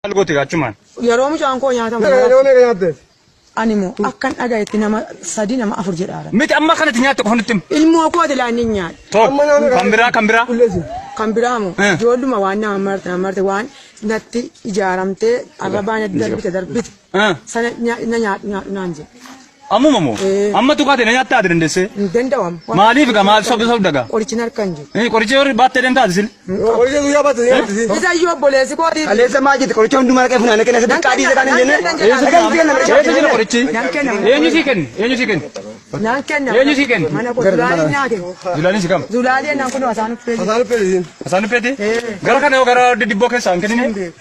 Maal goote achumaan? Yeroo mucaan koo nyaatamu Yeroo meeqa nyaatte? Ani immoo akkan dhagayetti nama sadi nama afur jedhaara. Miti amma kanatti nyaatte qofa nutti himi. Ilmoo kooti laa inni nyaadhe. Tokko. Kan biraa kan biraa. Kan biraa moo ijoolluma waan nama marte nama marte waan natti ijaaramtee arrabaa natti darbite darbite sana na nyaadhu nyaadhu naan jedhe. Ammuma moo? Ee. Amma tuqaate na nyaattaa ati dandeessee? Hin danda'amu. Maaliif egaa maal sobda sobda gaa? Qorichi harka hin jiru. Eh, Qoricha yoo baattee deemtaa ati sil? Qoricha guyyaa baatte nyaatti. Isa iyyuu obboleessi kooti. Kaleessa maal jette qoricha hundumaa dhaqee funaanee kenna isa xiqqaa dhiise kan hin jenne. Eessa Dhaqee jira Eessa jira qorichi? Nan kenna. Eenyu sii kenne? Eenyu sii kenne? Naan kenna. Eenyu sii kenne? Mana koo Zulaalii naa kenne. Zulaalii si kam? Zulaalii naan kunoo asaan uffee jiru. Asaan uffee Asaan uffeeti? Ee. Gara kana yoo gara diddibboo keessaa hin kennine? Hin beeku.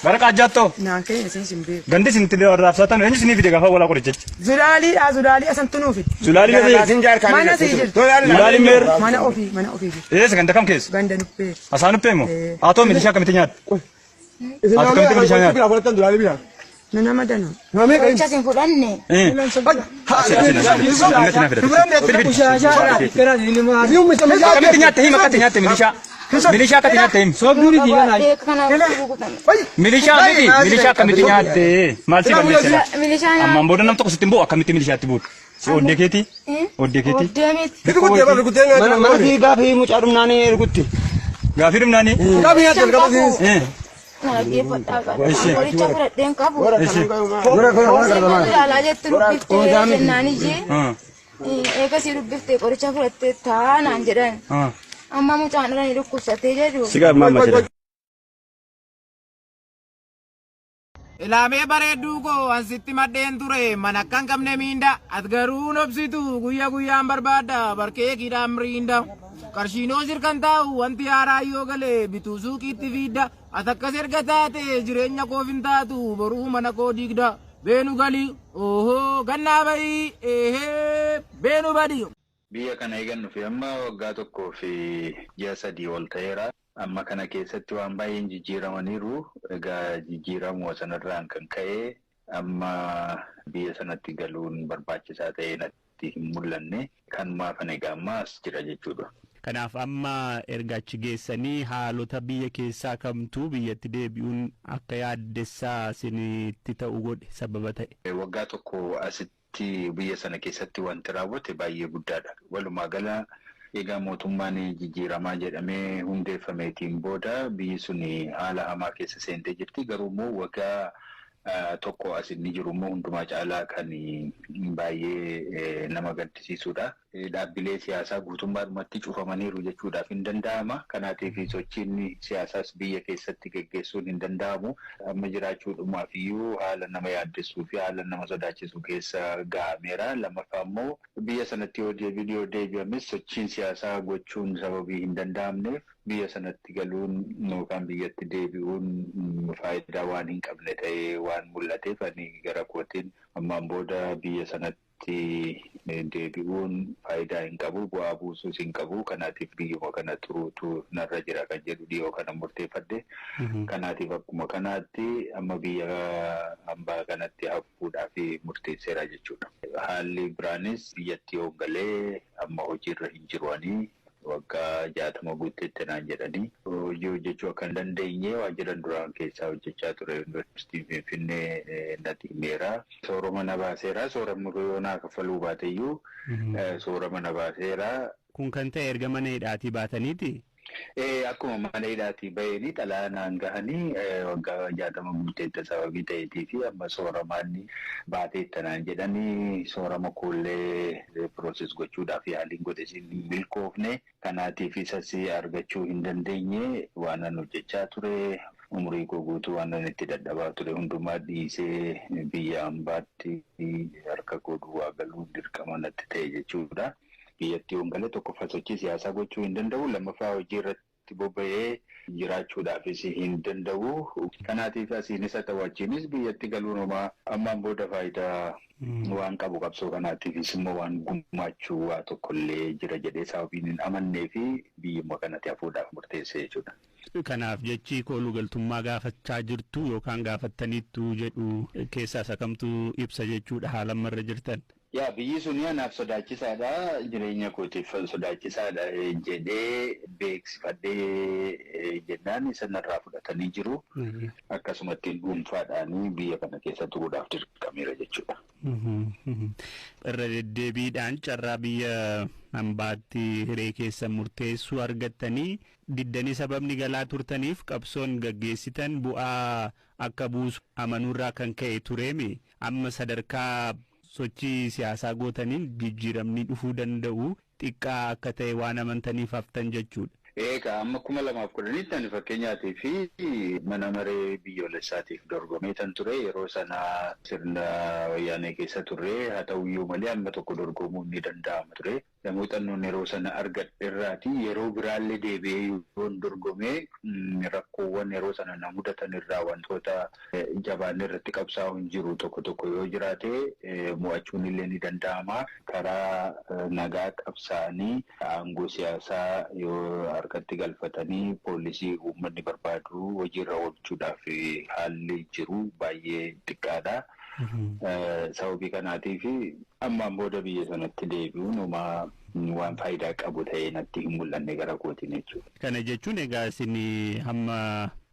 Gara qaajjaattoo? Naan kenne isiin sin beeku. Gandi isin itti raabsaatan eenyu isinii fide gaafa walaa qorichicha? Zulaaliidha Zulaalii asantu nuu fide. Zulaalii meesha jirti? Mana sii jirti. Zulaaliin meerra? Mana ofii mana ofii jirti. Eessa ganda kam keessa? Ganda nuffee. Asaan uffee moo? Ee. Haa ta'u milishaa akkamitti nyaatte? Isin Ati nama akkamitti milishaa meeqa nyaatte? biraa fudhattan duraalee biraa? Na nama danuu. Nama meeqa? Qoricha isin fudhanne. Eh. Hangatti naa fidate. Fidi fidi. Akkamitti nyaatte hima akkatti nyaatte milishaa? Milishaa akkatti nyaatte himi. Kana rukutame. Milishaa miti milishaa akkamitti nyaatte? Maal si balleesse? Milishaan Ammaan booda nam tokko sitti hin bu'u akkamitti milishaatti buutu? Si oddee keetii? Oddee keetii? Oddee miti. Rukutee bara rukutee nyaatti. Mana mana fi gaafii mucaa dhumnaanii rukutti. Gaafii dhumnaanii? Qabi nyaatti qabi nyaatti. Eh. Na dhaggeeffadhaa qaba. Ishi. Qoricha fudhadheen qabu. Ishi. Gura gura gura gura. Ilaalaa jettu dubbiftee jennaan ijji. Ah. Eegasii dubbiftee qoricha fudhattee taa naan jedhan. Ah. Amma mucaan irra ni dhukkubsatee jedhu. Sigaaf maal jedha? Ilaamee bareedduu koo an sitti maddeen ture mana akka hin qabne miinda at garuu nobsitu guyya guyyaan barbaadda barkee kiidhaan miriinda qarshiinoo sirkan taa'u wanti haaraa yoo gale bituu suuqiitti fiidda at akkas erga taate jireenya koof hin taatu boruu mana koo diigda beenu gali ohoo gannaa bahii eehee beenu badi. Biyya kana eegannu fi amma waggaa tokkoo fi ji'a sadii ol ta'eera. Amma kana keessatti waan baay'een jijjiiramaniiru. Egaa jijjiiramuu sanarraan kan ka'e amma biyya sanatti galuun barbaachisaa ta'ee natti hin mul'anne. Kanumaafan egaa amma as jira jechuudha. Kanaaf amma erga achi geessanii haalota biyya keessaa kamtu biyyatti deebi'uun akka yaaddessaa isinitti ta'u godhe sababa ta'e? Waggaa tokko asitti biyya sana keessatti wanti raawwate baay'ee guddaadha. Walumaa gala egaa mootummaan jijjiiramaa jedhamee hundeeffameetiin booda biyyi sun haala hamaa keessa seentee jirti. Garuu immoo waggaa tokko as inni jiru immoo hundumaa caalaa kan baay'ee nama gaddisiisudha. Dhaabbilee siyaasaa guutummaadhumatti cufamaniiru jechuudhaaf hin danda'ama. Kanaatiif sochiin siyaasaas biyya keessatti geggeessuun hin danda'amu. Amma jiraachuudhumaaf iyyuu haala nama yaaddessuu fi haala nama sodaachisu keessa gahameera. Lammaffaa immoo biyya sanatti yoo deebiin yoo deebi'ames sochiin siyaasaa gochuun sababii hin danda'amneef biyya sanatti galuun yookaan biyyatti deebi'uun faayidaa waan hin qabne ta'ee waan mul'ateef ani gara kootiin ammaan booda biyya sanatti deebi'uun faayidaa hin qabu bu'aa buusuus hin qabu kanaatiif biyyuma kana turuutu narra jira kan jedhu dhiyoo kana murteeffadhe kanaatiif akkuma kanaatti amma biyya hambaa kanatti hafuudhaaf murteesseera jechuudha. Haalli biraanis biyyatti hooggalee amma hojiirra hin jiru ani waggaa 60 guutteetti naan jedhanii hojii hojjechuu akka hin dandeenye waajjiran duraan keessaa hojjechaa ture yuunivarsiitii Finfinnee natti himeera. Soorama na baaseera. Sooramni yoo naa kaffaluu baateyyuu soorama na baaseera. Kun kan ta'e erga mana hidhaatii baataniiti? Akkuma mana hidhaatii baheenii xalayaa naan gahanii waggaa 60 guutteetta sababii ta'eetii fi amma sooramaan baateetta naan jedhanii soorama koollee pirooses gochuudhaaf yaaliin godhe hin milkoofne. Kanaatiif isas argachuu hin dandeenye waan an hojjechaa ture umurii koo guutuu waan an itti dadhabaa ture hundumaa dhiisee biyya hambaatti harka koo duwwaa galuun dirqama natti ta'e jechuudha. Biyyatti yoon gale tokkoffaa sochii siyaasaa gochuu hin danda'u lammaffaa hojii irratti bobba'ee jiraachuudhaafis hin danda'u. Kanaatiif asiinis haa ta'u achiinis biyyatti galuun homaa ammaan booda faayidaa waan qabu qabsoo kanaatiifis immoo waan gumaachuu waa tokkollee jira jedhee sababiin hin amannee fi biyyuma kanatti hafuudhaaf murteesse jechuudha. Kanaaf jechi kooluu galtummaa gaafachaa jirtu yookaan gaafattaniittu jedhu keessaa isa kamtu ibsa jechuudha haala ammarra jirtan. Yaa, biyyi suni anaaf sodaachisaadha, jireenya kootiif sodaachisaadha jedhee beeksifadhee jennaan sanarraa fudhatanii jiru. Akkasumatti dhuunfaadhaan biyya kana keessa turuudhaaf dirqameera jechuudha. Irra deddeebiidhaan carraa biyya hambaatti hiree keessan murteessuu argattanii diddanii, sababni galaa turtaniif qabsoon gaggeessitan bu'aa akka buusu amanuurraa kan ka'e tureemi. Amma sadarkaa sochii siyaasaa gootaniin jijjiiramni dhufuu danda'u xiqqaa akka ta'e waan amantaniif haftan jechuudha. Egaa amma 2010tti ani fakkeenyaatii fi mana maree biyyoolessaatiif dorgomee tan ture. Yeroo sana sirna Wayyaanee keessa turre, haa ta'uyyuu malee amma tokko dorgomuun ni danda'ama ture. Muuxannoon yeroo sana argadhe irraati yeroo biraallee deebi'ee yoon dorgomee, rakkoowwan yeroo sana na mudatan irraa wantoota jabaan irratti qabsaa'uun jiru tokko tokko yoo jiraate, mo'achuun illee ni danda'ama. Karaa nagaa qabsaa'anii aangoo siyaasaa yoo harkatti galfatanii poolisii uummanni barbaadu hojiirra oolchuudhaaf haalli jiru baay'ee xiqqaadha. Sababii kanaatiif ammaan booda biyya sanatti deebi'uun homaa waan faayidaa qabu ta'ee natti hin mul'anne gara kootiin jechuudha. Kana jechuun egaa isin hamma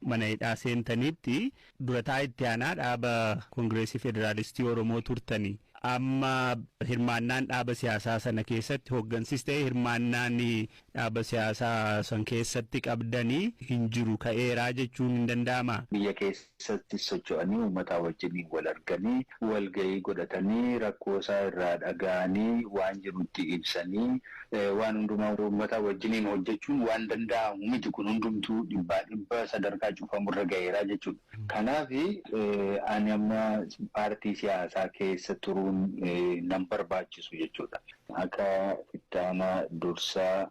mana hidhaa seentanitti durataa itti aanaa dhaaba Koongireesii Federaalistii Oromoo turtanii. Amma hirmaannaan dhaaba siyaasaa sana keessatti hooggansis ta'e, hirmaannaan dhaaba siyaasaa san keessatti qabdanii hin jiru, ka'eeraa jechuun hin danda'ama. Biyya keessatti socho'anii, uummata wajjin wal arganii, walgahii godhatanii, rakkoo isaa irraa dhaga'anii, waan jirutti ibsanii, waan hundumaa uummata wajjiniin hojjechuun waan danda'amu miti. Kun hundumtuu dhibbaa dhibba sadarkaa cufamurra ga'eeraa jechuudha. Kanaaf ani amma paartii siyaasaa keessa turuun nan barbaachisu jechuudha. Akka ittaanaa dursaa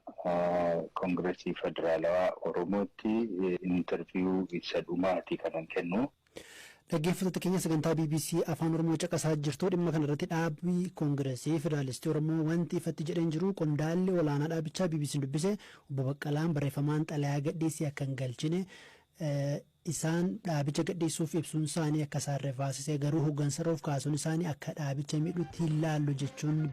Koongireesii Federaalawaa Oromootti interview isa dhumaati kanan kennu. Dhaggeeffattoota keenya, sagantaa BBC Afaan Oromoo caqasaa jirtu. Dhimma kana irratti dhaabbii Koongireesii Federaalistii Oromoo wanti ifatti jedheen jiru. Qondaalli olaanaa dhaabichaa BBC'n dubbise obbo Baqqalaan barreeffamaan xalayaa gadhiisii akka hin galchine, isaan dhaabicha gadhiisuuf ibsuun isaanii akka isaan rifaasise, garuu hooggansa of kaasuun isaanii akka dhaabicha miidhutti hin laallu jechuun.